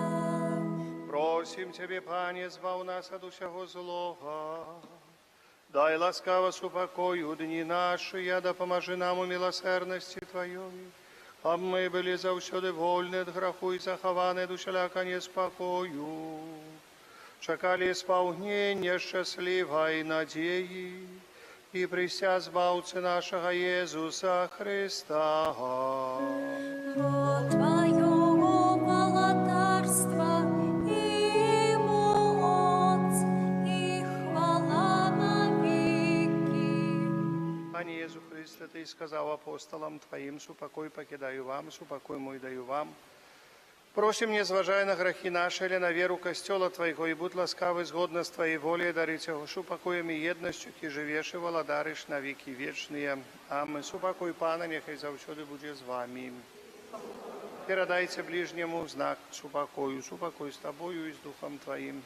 Просім Цябе, Пане, збаў нас ад усяго злога. Дай ласкава супакой у дні нашы, дапамажы нам у міласэрнасці Тваёй, каб мы былі заўсёды вольны ад граху і захаваны ад усялякага неспакою. Чакалі спаўнення шчаслівай надзеі і прыйсця Збаўцы нашага Езуса Хрыста. Бо Тваё валадарства і моц, і хвала навекі. Пане Езу Хрысце, Ты сказаў апосталам Тваім: «Супакой пакідаю вам, супакой мой даю вам». Просім, не зважай на грахі нашы, але на веру Касцёла Твайго, і будзь ласкавы згодна з Тваёй воляй дарыць яго супакоем і еднасцю, які жывеш і валадарыш на векі вечныя. Амэн. Супакой Пана няхай заўсёды будзе з вамі. Перадайце бліжняму знак супакою. Супакой з табою і з духам тваім.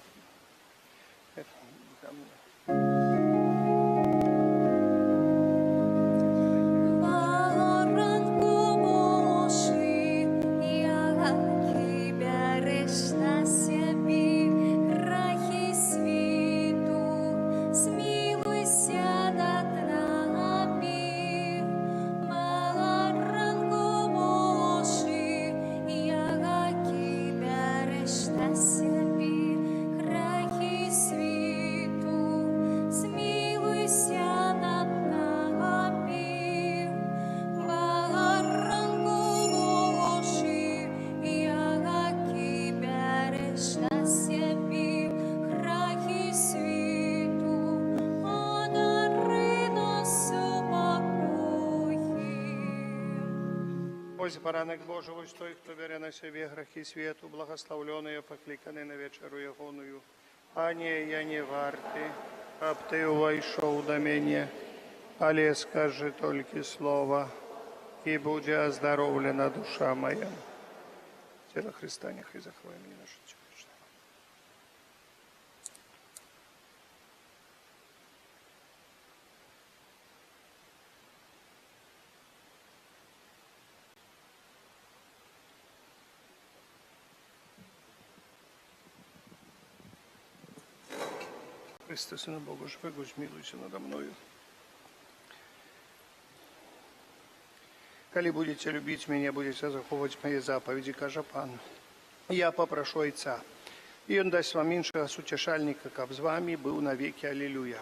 Баранку Божы, які бярэш на сябе грахі свету, змілуйся над намі. Баранку Божы, які бярэш на сябе грахі свету, змілуйся над намі. Баранку Божы, які бярэш на сябе грахі свету, адары нас супакоем. Вось Баранак Божы, вось той, хто бярэ на сябе грахі свету, благаслаўлёныя, пакліканыя на вячэру Ягоную. Пане, я не варты, каб Ты ўвайшоў да мяне, але скажы толькі слова, і будзе аздароўлена душа мая. Цела Хрыста няхай захавае мяне на жыццё вечнае. Хрысце, Сыне Бога жывога, змілуйся нада мною. Калі будзеце любіць мяне, будзеце захоўваць мае запаведзі, кажа Пан. Я папрашу Айца, і Ён дасць вам іншага суцяшальніка, каб з вамі быў навекі. Алілуя.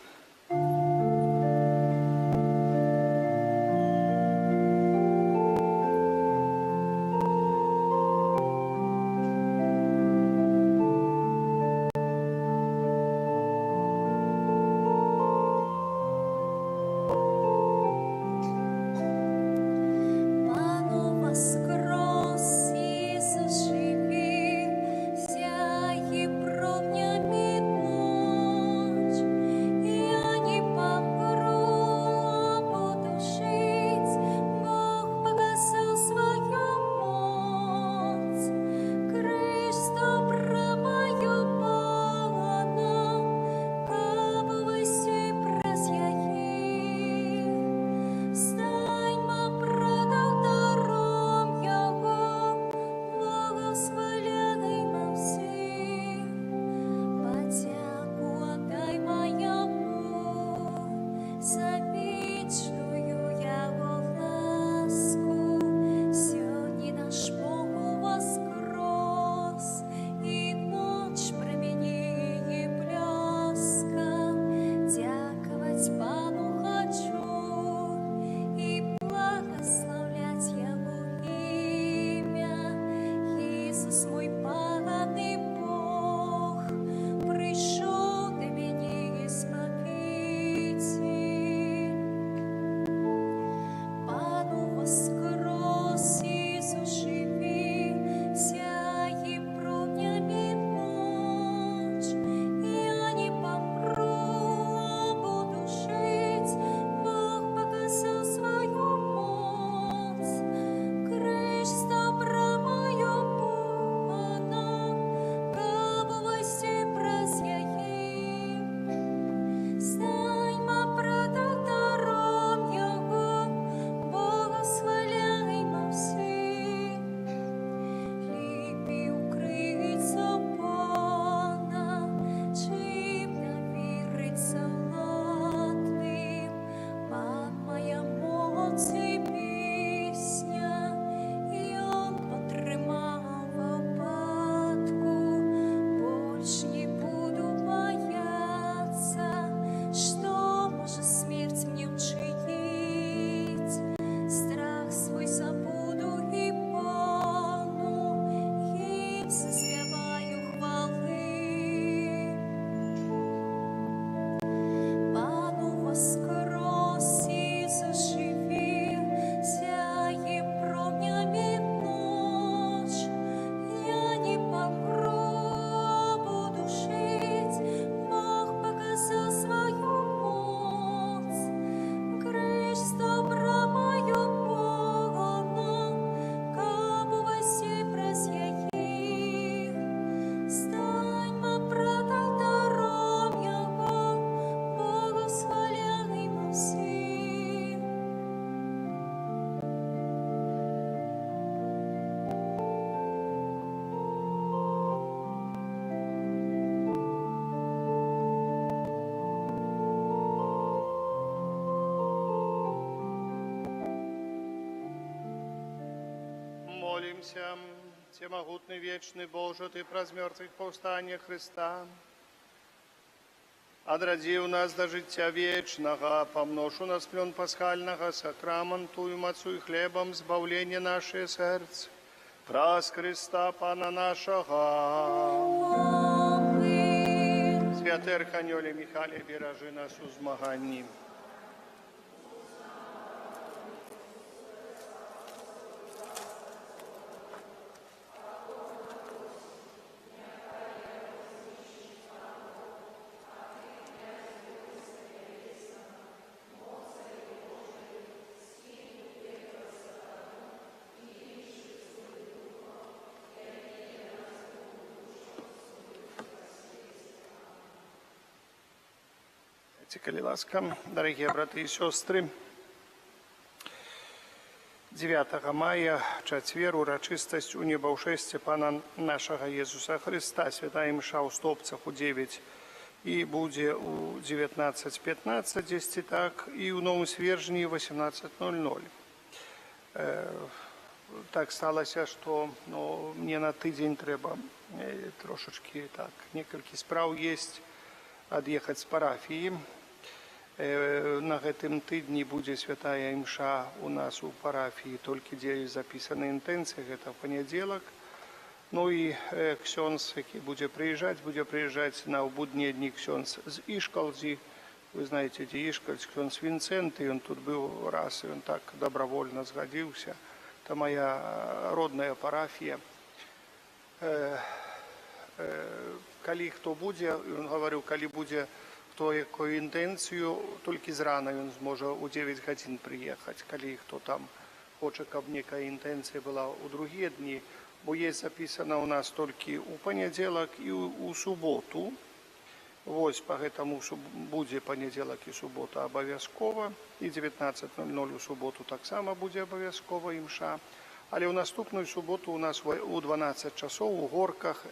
Памолімся. Усемагутны вечны Божа, Ты праз змёртвыхпаўстанне Хрыста адрадзіў нас да жыцця вечнага, памнож у нас плён пасхальнага сакраманту і ўмацуй хлебам збаўлення нашы сэрцы. Праз Хрыста Пана нашага. Амэн. Святы Арханёле Міхале, беражы нас у змаганні. Калі ласка, дарагія браты і сёстры, 9 мая, чацвер, урачыстасць Унебаўшэсця Пана нашага Езуса Хрыста, святая імша ў Стопцах у 9 і будзе ў 19:15, дзесьці так, і ў Новым Свержні 18:00. Так сталася, што, ну, мне на тыдзень трэба трошачкі так, некалькі спраў есть, ад'ехаць з парафіі. На гэтым тыдні будзе святая імша у нас у парафіі, толькі дзе запісаны інтэнцыі, гэта панядзелак. Ну і ксёндз, які будзе прыязджаць на буднія дні ксёндз з Ішкалдзі. Вы знаеце, дзе Ішкальдзь, ксёндз Вінцэнт, і ён тут быў раз, і ён так добравольна згадзіўся. Это моя родная парафія. Калі хто будзе, ён гаварыў, калі будзе хто якую інтэнцыю, толькі зрана ён зможа ў 9 гадзін прыехаць, калі хто там хоча, каб некая інтэнцыя была ў другія дні, бо есть запісана ў нас толькі ў панядзелак і ў суботу. Вось па гэтаму будзе панядзелак і субота абавязкова, і 19:00 у суботу таксама будзе абавязкова імша. Але ў наступную суботу у нас у 12 часоў у Горках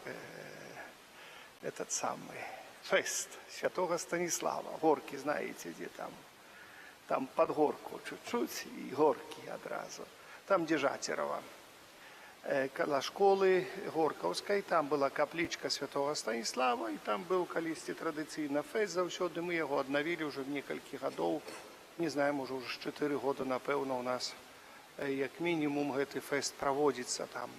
этот самый фэст святого Станіслава. Горкі, знаеце, дзе там? Там пад горку чуть-чуть і Горкі адразу. Там, дзе Жацерава. Каля школы Горкаўскай, там была каплічка святого Станіслава, і там быў калісьці традыцыйна фэст заўсёды. Мы яго аднавілі ўжо некалькі гадоў, не знаю, можа, ўжо з 4 года, напэўна, у нас як мінімум гэты фэст праводзіцца там.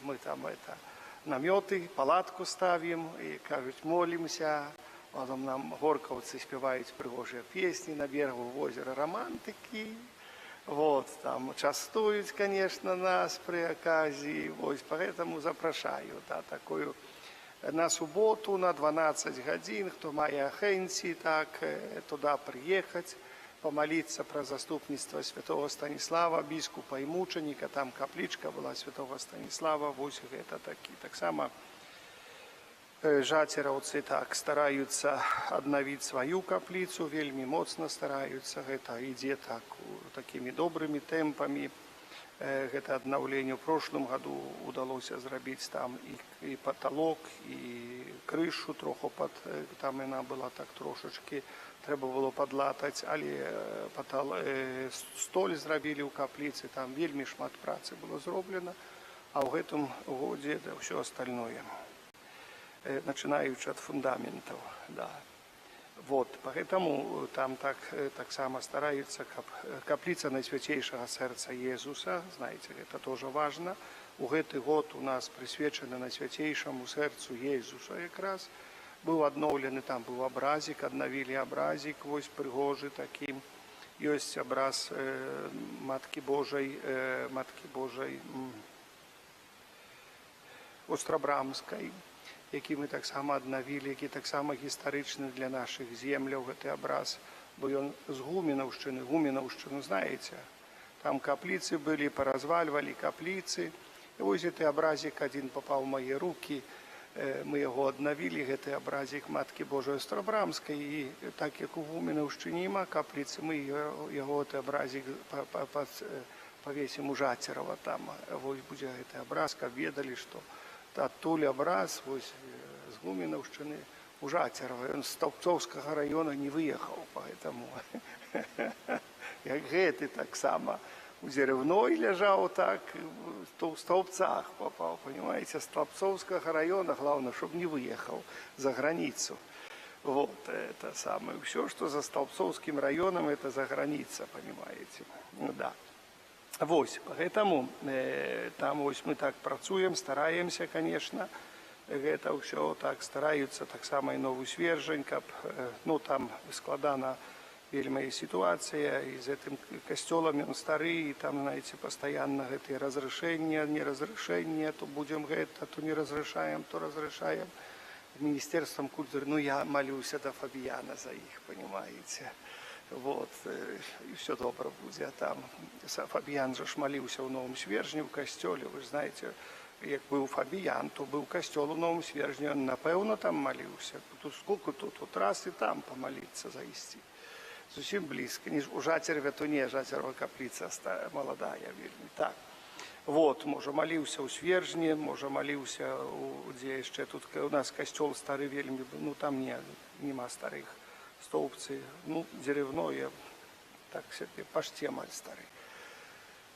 Мы там это, намёты, палатку ставім і, кажуць, молімся. Потом нам горкаўцы спяваюць прыгожыя песні на берагу возера, рамантыкі. Вот, там частуюць, конечно, нас при оказии. Вот, поэтому запрашаю, да, такую на субботу на 12 гадзін, хто мае хэнці, так, туда прыехаць, помолиться про заступніцтва святого Станіслава, біскупа і мучаніка, там каплічка была святого Станіслава, вось гэта такі. Таксама жацераўцы так стараюцца аднавіць сваю капліцу, вельмі моцна стараюцца, гэта ідзе так такімі добрымі тэмпамі. Гэта аднаўленне ў прошлым году удалося зрабіць там і потолок, і крышу троху пад, там яна была так трошачкі, трэба было падлатаць, але столь зрабілі ў капліцы, там вельмі шмат працы было зроблена, а ў гэтым годзе это ўсё остальное, начинаючы ад фундаментаў, да. Вот, поэтому там так, таксама стараюцца, каб капліца Найсвяцейшага Сэрца Езуса, знаете, это тоже важно. У гэты год у нас прысвечаны Найсвяцейшаму Сэрцу Езуса якраз. Быў адноўлены, там быў абразік, аднавілі абразік, вось прыгожы такі. Ёсць абраз Маткі Божай Острабрамскай, які мы таксама аднавілі, які таксама гістарычны для нашых земляў гэты абраз, бо ён з Гуменаўшчыны, Гуменаўшчыну знаеце. Там капліцы былі, паразвальвалі капліцы. І вось гэты абразік адзін папаў у мае рукі, мы яго аднавілі, гэты абразік Маткі Божай Острабрамскай, і так як у Гуменаўшчыне няма капліцы, мы яго гэты абразік павесім у Жацерава там. Вось будзе гэты абраз, каб ведалі, што адтуль абраз вось, з Гуменаўшчыны у Жацерава. Ён з Стаўбцоўскага раёна не выехаў, поэтому як гэты таксама. У Деревной лежал так, то в Столбцах попал, понимаете, Столбцовского района, главное, чтобы не выехал за границу. Вот, это самое. Все, что за Столбцовским районом, это за граница, понимаете. Ну, да. Вось, поэтому там вось мы так працуем, стараемся, конечно, гэта ўсё так стараюцца таксама і Новы Свержань, каб ну, там складана вельмі сітуацыя і з гэтым касцёлам, ён стары, і там, знаете, пастаянна гэтыя разрешения, не разрешения, то будем гэта, то не разрешаем, то разрешаем. Министерством культуры, ну, я молюся до Фабіяна за іх, понимаете. Вот, і все добра будзе. А там Фабіян жа ж маліўся ў Новым Свержні ў касцёле, вы ж знаете, як быў Фабіян, то быў касцёл у Новым Свержні, ён, напэўна, там маліўся. Тут сколько тут, вот раз і там памаліцца зайсці. Зусім блізка. Не, у Жацерве то не, Жацерва капліца маладая вельмі. Так. Вот, можа, маліўся ў Свержні, можа, маліўся у, дзе яшчэ тут у нас касцёл стары вельмі, ну, там не, нема старых. Стоўбцы, ну, Деревное, так сябе, пашце амаль стары.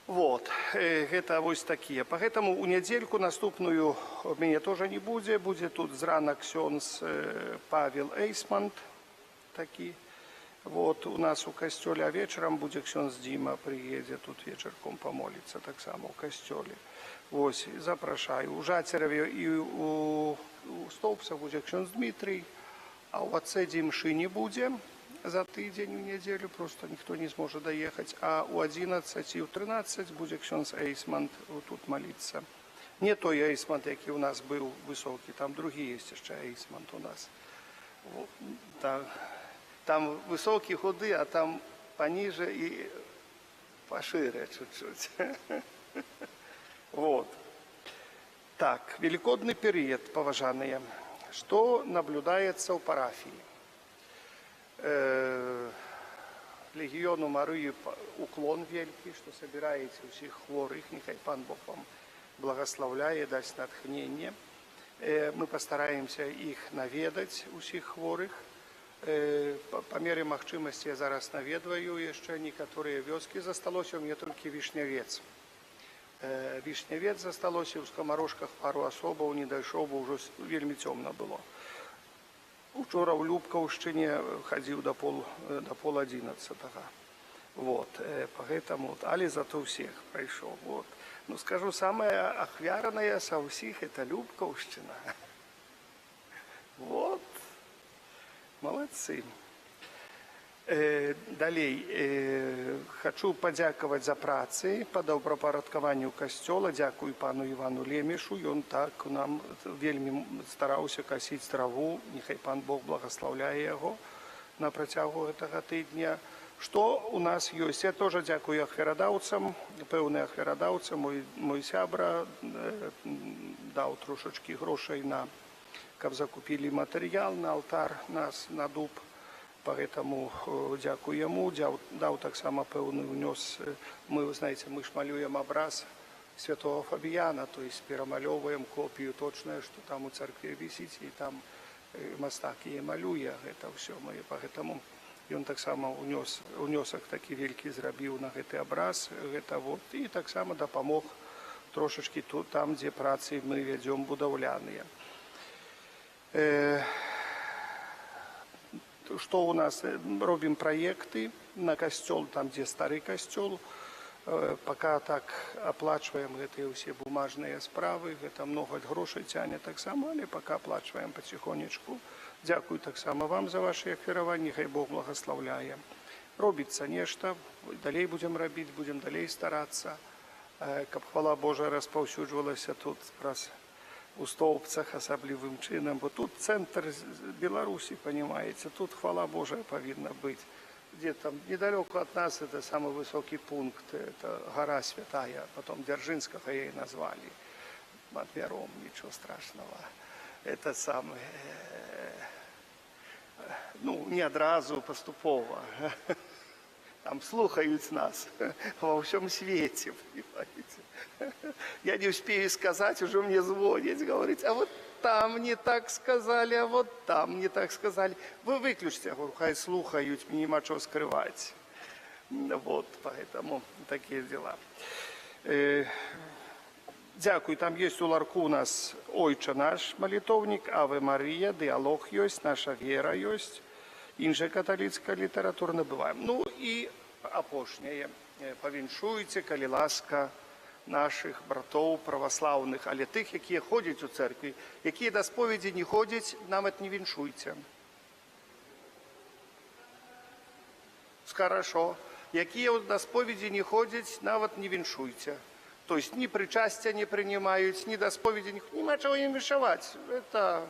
Вот, гэта вось такія. Поэтому у нядзельку наступную мяне тоже не будзе, будзе тут зрана ксёндз Павел Эйсмант такі. Вот у нас у касцёле, а вечарам будзе ксёндз Дзіма, прыедзе тут вечарком памоліцца таксама ў касцёле. Вось, запрашаю. У Жацераве і у Стоўбцах будзе ксёндз Дмітрый, а ў Ацэдзе імшы не будзе за тыдзень у нядзелю, просто ніхто не зможа даехаць. А ў 11 і ў 13 будзе ксёндз Эйсмант тут маліцца. Не той Эйсмант, які ў нас быў высокі, там другі есть яшчэ Эйсмант у нас. Во, там высокі, худы, а там пониже и пошире чуть-чуть. Вот. Так, велікодны перыяд, паважаныя. Што наблюдаецца ў парафіі? Легіёну Марыі уклон велькі, што сабіраеце ўсіх хворых, няхай Пан Бог вам благаслаўляе, дасць натхненне. Мы пастараемся іх наведаць, усіх хворых. Па меры магчымасці я зараз наведваю яшчэ некаторыя вёскі, засталося ў мне толькі Вішнявец. Вішнявец засталося, ў Скамарожках пару асобаў не дайшоў, бо ўжо вельмі цёмна было. Учора ў Любкаўшчыне хадзіў да пол адзінаццатага. Вот, поэтому, вот, але зато всех прайшоў. Вот. Ну, скажу, самая ахвярная са ўсіх — это Любкаўшчына. Вот. Молодцы. Далей хачу падзякаваць за працы па добрапарадкаванню касцёла. Дзякую пану Івану Лемешу. Ён так нам вельмі стараўся касіць траву. Няхай пан Бог благаслаўляе яго на працягу гэтага тыдня. Што у нас ёсць? Я тоже дзякую ахвярадаўцам. Пэўны ахвярадаўца, мой сябра, даў трошачкі грошай на каб закупілі матэрыял на алтар нас на дуб. Поэтому дзякую яму, даў таксама пэўны ўнёс. Мы, вы знаете, мы ж малюем абраз святого Фабіяна, то есть перамалёўваем копію точную, што там у царкве вісіць, і там мастак яе малюе, гэта ўсё мы, поэтому ён таксама унёс унёсак такі велькі зрабіў на гэты абраз, гэта вот, і таксама дапамог трошачкі тут, там, дзе працы мы вядзём будаўляныя. Што у нас? Робім праекты на касцёл, там, дзе стары касцёл. Пока так аплачваем гэтыя ўсе бумажныя справы, гэта много грошай цяне таксама, але пока аплачваем потихонечку. Дзякую таксама вам за ваши ахвяраванні, хай Бог благаслаўляе. Робіцца нешта, далей будзем рабіць, будзем далей старацца, каб хвала Божая распаўсюджвалася тут праз у Стоўбцах асаблівым чынам, бо тут цэнтр Беларусі, понимаете, тут хвала Божая павінна быць. Где там недалеко от нас это самый высокий пункт, это гора Святая, потом Дзержинского ей назвали. Отберем, ничего страшного. Это самое, ну, не адразу, паступова. Там слухаюць нас во всем свете, понимаете. Я не успею сказать, уже мне звонят, говорить: «А вот там не так сказали, а вот там не так сказали. Вы выключите». Я говорю: «Хай слухаюць, мне нема чего скрывать». Вот, поэтому такие дела. Дзякуй, там есть у ларку у нас «Ойча наш» малітоўнік, «Аве Марія», дыялог ёсць, «Наша вера» ёсць, іншая каталіцкая літаратура набываем. Ну і апошняе. Павіншуйце, калі ласка, нашых братоў праваслаўных, але тых, якія ходзяць у цэркві, якія да споведзі не ходзяць, нават не віншуйце. Хорошо. Якія да споведзі не ходзяць, нават не віншуйце. То есть ни причастия не принимают, ни до споведи, нема чего им віншаваць. Это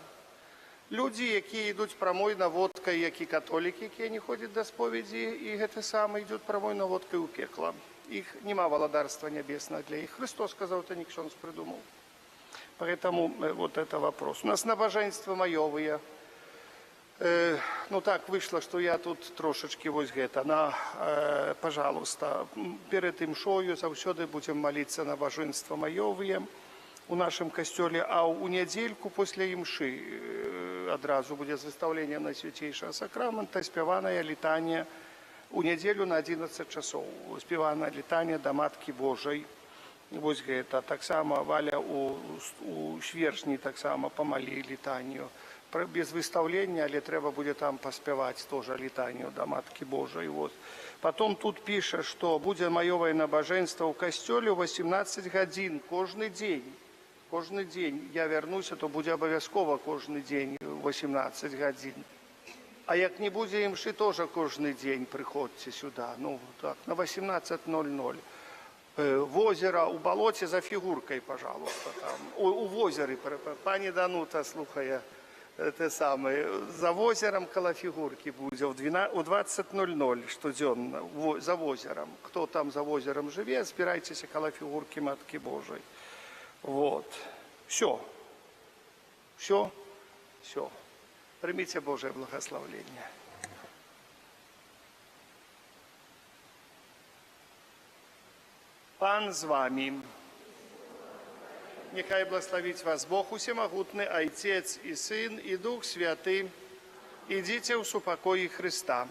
люди, якія ідуць прамой наводкай, які католікі, якія не ходзяць да споведзі, і гэты самы ідуць прамой наводкай у пекла. Іх нема валадарства нябеснага для іх. Христос сказал, это не ксёндз придумал. Поэтому вот это вопрос. У нас набажэнства маёвыя. Ну так вышло, что я тут трошачкі вось гэта. Пожалуйста, перед імшою заўсёды будзем маліцца набажэнства маёвыя у нашым касцёле, а ў нядзельку после імшы адразу будзе з выстаўленнем Найсвяцейшага Сакрамента спяваная літанія у нядзелю на 11 часоў, спяваная літанія да Маткі Божай. Вось гэта таксама Валя у Свержні таксама памалі літанію. Без выстаўлення, але трэба будзе там паспяваць тоже літанію да Маткі Божай. Вот. Потом тут піша, што будзе маёвае набажэнства ў касцёле ў 18 гадзін кожны дзень. Кожны дзень. Я вярнуся, то будзе абавязкова кожны дзень 18 гадзін. А як не будзе імшы, тоже кожны дзень прыходзьце сюда. Ну, так, на 18:00. В озеро, у балоце за фігуркай, пожалуйста, там. У возеры, пані Данута слухае, те самае, за возерам каля фігуркі будзе у 20:00 штодзённа, за возерам. Хто там за возерам жыве, збірайцеся каля фігуркі Маткі Божай. Вот. Всё. Всё. Всё. Прыміце Божае благословление. Пан з вами. Нехай благословіць вас Бог усемагутны, Айцец і Сын, і Дух Святы. Ідзіце ў супакоі Хрыста.